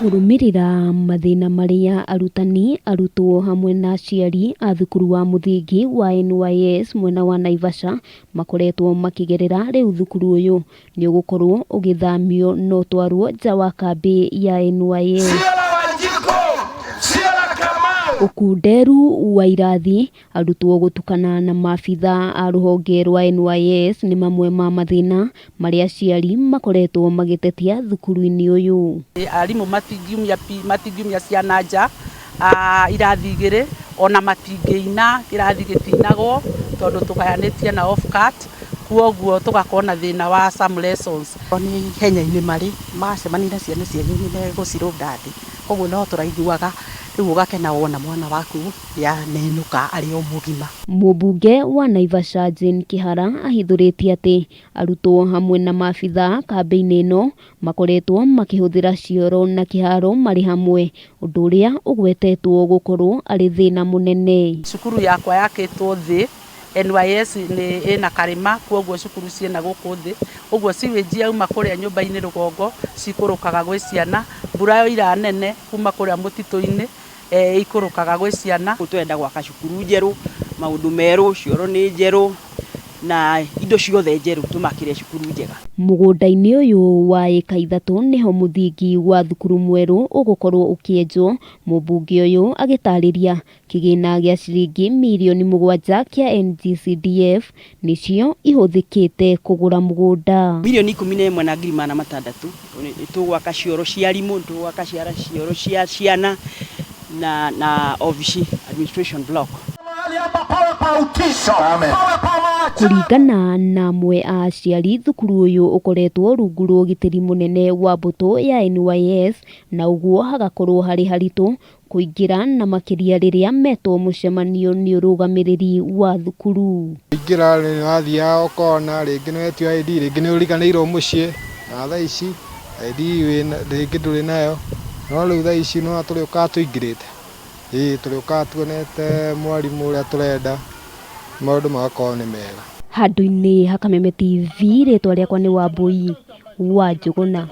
Kũrũmĩrĩra mathĩna marĩa arutani, arutwo hamwe na aciari a thukuru wa mũthingi wa NYS mwena wa Naivasha makoretwo makĩgerera rĩu thukuru ũyũ nĩ ũgũkorwo ũgĩthamio na ũtwarwo nja wa kambĩ ya NYS. Ũkunderu wa irathi Arutwo gũtukana na maabitha a rũhonge rwa NYS nĩ mamwe ma mathĩna marĩa aciari makoretwo magĩtetia thukuru-inĩ ũyũ. Arimũ matingiumia ciana nja irathi igĩrĩ, ona matingĩina, kĩrathi gĩtinagwo tondũ tũgayanĩtie na off cut, kwoguo tũgakorwo na thĩna wa some lessons. Nĩ ihenya-inĩ marĩ, maracemania na ciana cianyu nĩ megũcirũnda thĩ, koguo no tũraiguaga, rĩu ũgakena wona mwana waku nĩainũka arĩ o mũgima. Mũmbunge wa Naivasha Jane Kĩhara ahithũrĩtie atĩ arutwo hamwe na maabitha kambĩ-inĩ ĩno makoretwo makĩhũthĩra cioro na kĩharo marĩ hamwe, ũndũ ũrĩa ũgwetetwo gũkorwo arĩ thĩna mũnene. Cukuru yakwa yakĩtwo thĩ, NYS nĩ ĩna karĩma kwoguo cukuru ciĩna gũkũ thĩ, ũguo sewage yauma kũrĩa nyũmba-inĩ rũgongo cikũrũkaga gwĩ ciana, mbura yoira nene kuma kũrĩa mũtitũ-inĩ ĩikũrũkaga gwĩ ciana. Tũrenda gwaka cukuru njerũ, maũndũ merũ, cioro nĩ njerũ na indo ciothe njerũ tũmakĩre cukuru njega. Mũgũnda-inĩ ũyũ wa ĩka ithatũ nĩho mũthingi wa thukuru mwerũ ũgũkorwo ũkĩenjwo, mũmbunge ũyũ agĩtarĩria kĩgĩna gĩa ciringi mirioni mũgwanja kĩa NGCDF nĩcio ihũthĩkĩte kũgũra mũgũnda. Mirioni 11,600 nĩ tũgwaka cioro cia arimũ, nĩ tũgwaka cioro cia ciana na na obici administration block. Kũringana na amwe a aciari, thukuru ũyũ ũkoretwo rungu rwa ũgitĩri mũnene wa mbũtũ ya NYS na ũguo hagakorwo harĩ haritũ kũingĩra na makĩria rĩrĩa metwo mũcemanio nĩ ũrũgamĩrĩri wa thukuru. Kũingĩra nĩ wathiaga ũkona rĩngĩ nĩ wetio ID, rĩngĩ nĩ ũriganĩirwo mũciĩ na thaa ici ID rĩngĩ ndũrĩ nayo, no rĩu thaa ici nĩwona tũrĩũkaga tũingĩrĩte, ĩĩ tũrĩũkaga tuonete mwarimũ ũrĩa tũrenda, maũndũ magakorwo nĩ mega. Handũ-inĩ ha Kameme TV, rĩtwa rĩakwa nĩ Wambũi wa Njũgũna.